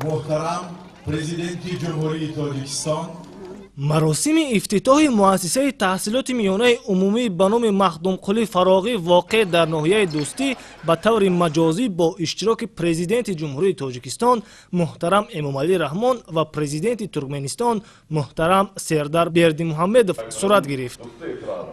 Муҳтарам Президенти Ҷумҳурии Тоҷикистон. Маросими ифтитоҳи муассисаи таҳсилоти миёнаи умумӣ ба номи Махдумқулӣ Фароғӣ, воқеъ дар ноҳияи Дӯстӣ, ба таври маҷозӣ бо иштироки Президенти Ҷумҳурии Тоҷикистон муҳтарам Эмомалӣ Раҳмон ва Президенти Туркменистон муҳтарам Сердар Бердимуҳаммедов сурат гирифт.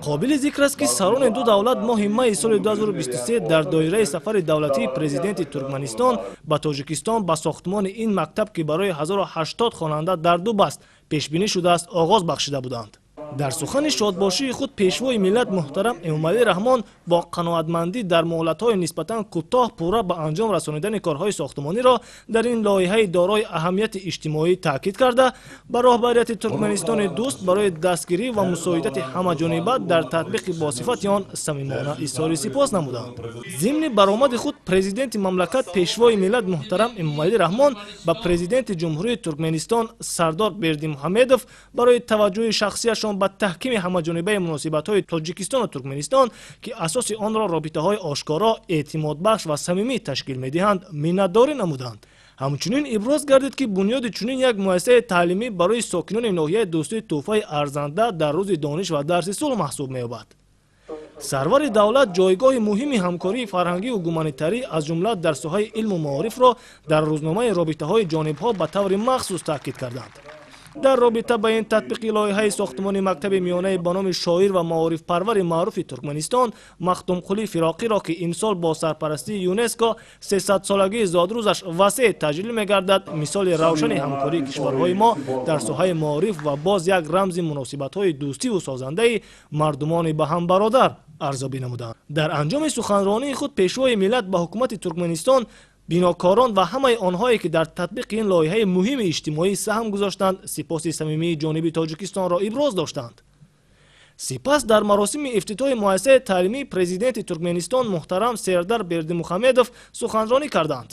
Қобили зикр аст, ки сарони ду давлат моҳи майи соли 2023 дар доираи сафари давлатии Президенти Туркманистон ба Тоҷикистон ба сохтмони ин мактаб, ки барои 1080 хонанда дар ду баст пешбинӣ шудааст, оғоз бахшида буданд. Дар сухани шодбошии худ Пешвои миллат муҳтарам Эмомалӣ Раҳмон бо қаноатмандӣ дар муҳлатҳои нисбатан кӯтоҳ пурра ба анҷом расонидани корҳои сохтмониро дар ин лоиҳаи дорои аҳамияти иҷтимоӣ таъкид карда, ба роҳбарияти Туркманистони дӯст барои дастгирӣ ва мусоидати ҳамаҷониба дар татбиқи босифати он самимона изҳори сипос намуданд. Зимни баромади худ Президенти мамлакат, Пешвои миллат муҳтарам Эмомалӣ Раҳмон ба Президенти Ҷумҳурии Туркменистон Сардор Бердимуҳаммедов барои таваҷҷӯҳи шахсияшон ба таҳкими ҳамаҷонибаи муносибатҳои Тоҷикистону Туркменистон, ки асоси онро робитаҳои ошкоро, эътимодбахш ва самимӣ ташкил медиҳанд, миннатдорӣ намуданд. Ҳамчунин иброз гардид, ки бунёди чунин як муассисаи таълимӣ барои сокинони ноҳияи Дӯстӣ тӯҳфаи арзанда дар рӯзи дониш ва дарси сулҳ маҳсуб меёбад. Сарвари давлат ҷойгоҳи муҳими ҳамкории фарҳангию гуманитарӣ, аз ҷумла дар соҳаи илму маорифро, дар рӯзномаи робитаҳои ҷонибҳо ба таври махсус таъкид карданд. Дар робита ба ин татбиқи лоиҳаи сохтмони мактаби миёнаи ба номи шоир ва маорифпарвари маъруфи Туркманистон Махтумқулӣ Фироқиро, ки имсол бо сарпарастии ЮНЕСКО 300-солагии зодрӯзаш васеъ таҷлил мегардад, мисоли равшани ҳамкории кишварҳои мо дар соҳаи маориф ва боз як рамзи муносибатҳои дӯстиву созандаи мардумони ба ҳам бародар арзёбӣ намуданд. Дар анҷоми суханронии худ Пешвои миллат ба ҳукумати Туркманистон, бинокорон ва ҳамаи онҳое, ки дар татбиқи ин лоиҳаи муҳими иҷтимоӣ саҳм гузоштанд, сипоси самимии ҷониби Тоҷикистонро иброз доштанд. Сипас дар маросими ифтитоҳи муассисаи таълимӣ Президенти Туркменистон муҳтарам Сердар Бердимухамедов суханронӣ карданд.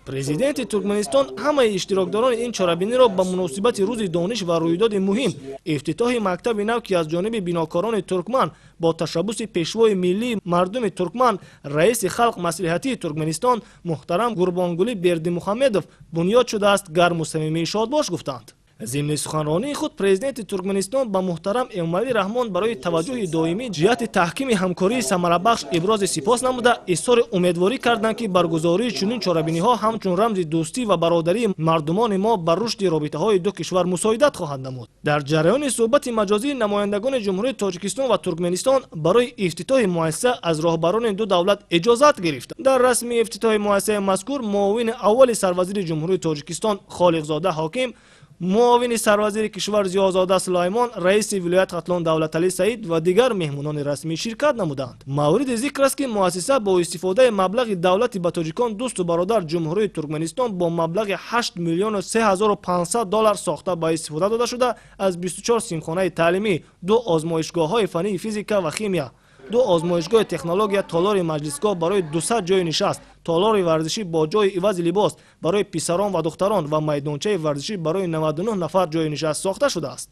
Президенти Туркменистон ҳамаи иштирокдорони ин чорабиниро ба муносибати рӯзи дониш ва рӯйдоди муҳим, ифтитоҳи мактаби нав, ки аз ҷониби бинокорони туркман бо ташаббуси Пешвои миллии мардуми туркман, Раиси Халқ Маслиҳатии Туркменистон муҳтарам Гурбонгулӣ Бердимухамедов бунёд шудааст, гарму самимии шодбош гуфтанд. Зимни суханронии худ Президенти Туркменистон ба муҳтарам Эмомалӣ Раҳмон барои таваҷҷӯҳи доимӣ ҷиҳати таҳкими ҳамкории самарабахш ибрози сипос намуда, изҳори умедворӣ карданд, ки баргузории чунин чорабиниҳо ҳамчун рамзи дӯстӣ ва бародарии мардумони мо ба рушди робитаҳои ду кишвар мусоидат хоҳад намуд. Дар ҷараёни суҳбати маҷозӣ намояндагони Ҷумҳурии Тоҷикистон ва Туркменистон барои ифтитоҳи муассиса аз роҳбарони ду давлат иҷозат гирифт. Дар расми ифтитоҳи муассисаи мазкур муовини аввали сарвазири Ҷумҳурии Тоҷикистон Холиқзода Ҳоким, муовини сарвазири кишвар Зиёзода Сулаймон, раиси вилоят Хатлон Давлаталӣ Саид ва дигар меҳмонони расмӣ ширкат намуданд. Мавриди зикр аст, ки муассиса бо истифодаи маблағи давлати ба тоҷикон дӯсту бародар Ҷумҳурии Туркменистон бо маблағи 8 миллиону 3500 доллар сохта ба истифода дода шуда, аз 24 синфхонаи таълимӣ, ду озмоишгоҳҳои фаннии физика ва химия, ду озмоишгоҳи технология, толори маҷлисгоҳ барои 200 ҷойи нишаст, толори варзишӣ бо ҷойи ивази либос барои писарон ва духтарон ва майдончаи варзишӣ барои 99 нафар ҷойи нишаст сохта шудааст.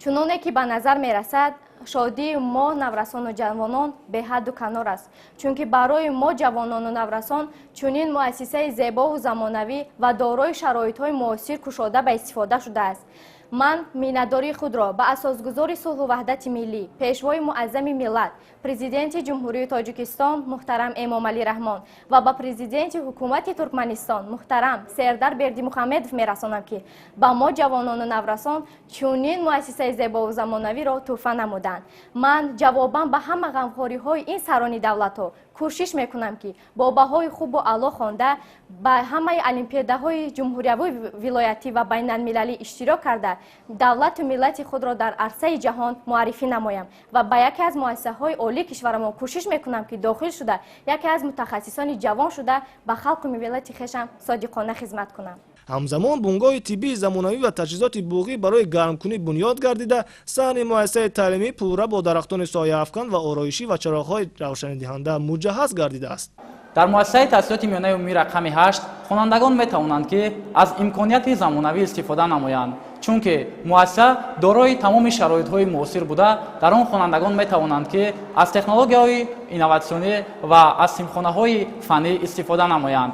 Чуноне ки ба назар мерасад, шодии мо, наврасону ҷавонон, беҳадду канор аст, чунки барои мо, ҷавонону наврасон, чунин муассисаи зебову замонавӣ ва дорои шароитҳои муосир кушода ба истифода шудааст. Ман миннатдории худро ба асосгузори сулҳу ваҳдати миллӣ, Пешвои муаззами миллат, Президенти Ҷумҳурии Тоҷикистон муҳтарам Эмомалӣ Раҳмон ва ба Президенти ҳукумати Туркманистон муҳтарам Сердар Бердимухамедов мерасонам, ки ба мо, ҷавонону наврасон, чунин муассисаи зебову замонавиро тӯҳфа намуданд. Ман ҷавобан ба ҳама ғамхориҳои ин сарони давлатҳо кӯшиш мекунам, ки бо баҳои хубу аъло хонда, ба ҳамаи олимпиадаҳои ҷумҳурияву вилоятӣ ва байналмилалӣ иштирок карда, давлату миллати худро дар арсаи ҷаҳон муаррифӣ намоям ва ба яке аз муассисаҳои олии кишварамон кӯшиш мекунам, ки дохил шуда, яке аз мутахассисони ҷавон шуда, ба халқу миллати хешам содиқона хизмат кунам. Ҳамзамон бунгоҳи тиббии замонавӣ ва таҷҳизоти буғӣ барои гармкунӣ бунёд гардида, саҳни муассисаи таълимӣ пурра бо дарахтони сояафкан ва ороишӣ ва чароғҳои равшанидиҳанда муҷаҳҳаз гардидааст. Дар муассисаи таҳсилоти миёнаи умумии рақами 8 хонандагон метавонанд, ки аз имконияти замонавӣ истифода намоянд, чунки муассиса дорои тамоми шароитҳои муосир буда, дар он хонандагон метавонанд, ки аз технологияҳои инноватсионӣ ва аз синфхонаҳои фаннӣ истифода намоянд.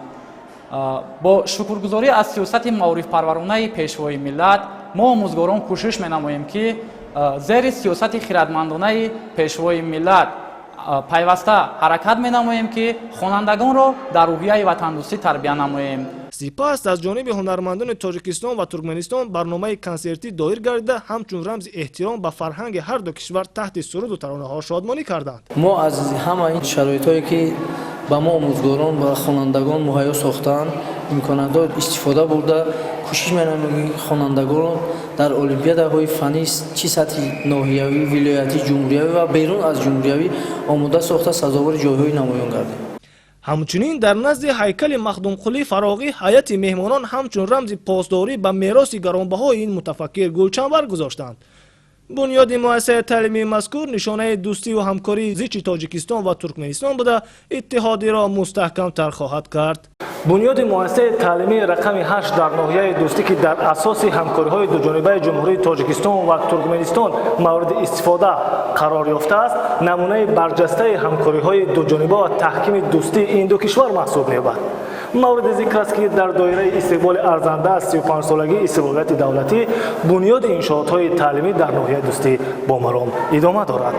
Бо шукргузорӣ аз сиёсати маорифпарваронаи Пешвои миллат, мо, омӯзгорон, кӯшиш менамоем, ки зери сиёсати хирадмандонаи Пешвои миллат пайваста ҳаракат менамоем, ки хонандагонро дар рӯҳияи ватандӯстӣ тарбия намоем. Сипас аз ҷониби ҳунармандони Тоҷикистон ва Туркманистон барномаи консертӣ доир гардида, ҳамчун рамзи эҳтиром ба фарҳанги ҳар ду кишвар таҳти суруду таронаҳо шодмонӣ карданд. Мо аз ҳама ин шароитҳое, ки ба мо, омӯзгорон ва хонандагон, муҳайё сохтаанд, имкониятҳо истифода бурда, кӯшиш менамоем, ки хонандагонро дар олимпиадаҳои фаннӣ, чӣ сатҳи ноҳиявӣ, вилоятӣ, ҷумҳуриявӣ ва берун аз ҷумҳуриявӣ омода сохта, сазовори ҷойҳои намоён гардем. Ҳамчунин дар назди ҳайкали Махдумқулӣ Фароғӣ ҳайати меҳмонон ҳамчун рамзи посдорӣ ба мероси гаронбаҳои ин мутафаккир гулчанбар гузоштанд. Бунёди муассисаи таълимии мазкур нишонаи дӯстиву ҳамкории зичи Тоҷикистон ва Туркманистон буда, иттиҳодиро мустаҳкамтар хоҳад кард. Бунёди муассисаи таълимии рақами 8 дар ноҳияи Дӯстӣ, ки дар асоси ҳамкориҳои дуҷонибаи Ҷумҳурии Тоҷикистон ва Туркманистон мавриди истифода қарор ёфтааст, намунаи барҷастаи ҳамкориҳои дуҷониба ва таҳкими дӯстии ин ду кишвар маҳсуб меёбад. Мавриди зикр аст, ки дар доираи истиқболи арзанда аз 35-солагии истиқлолияти давлатӣ бунёди иншоотҳои таълимӣ дар ноҳияи Дӯстӣ бо маром идома дорад.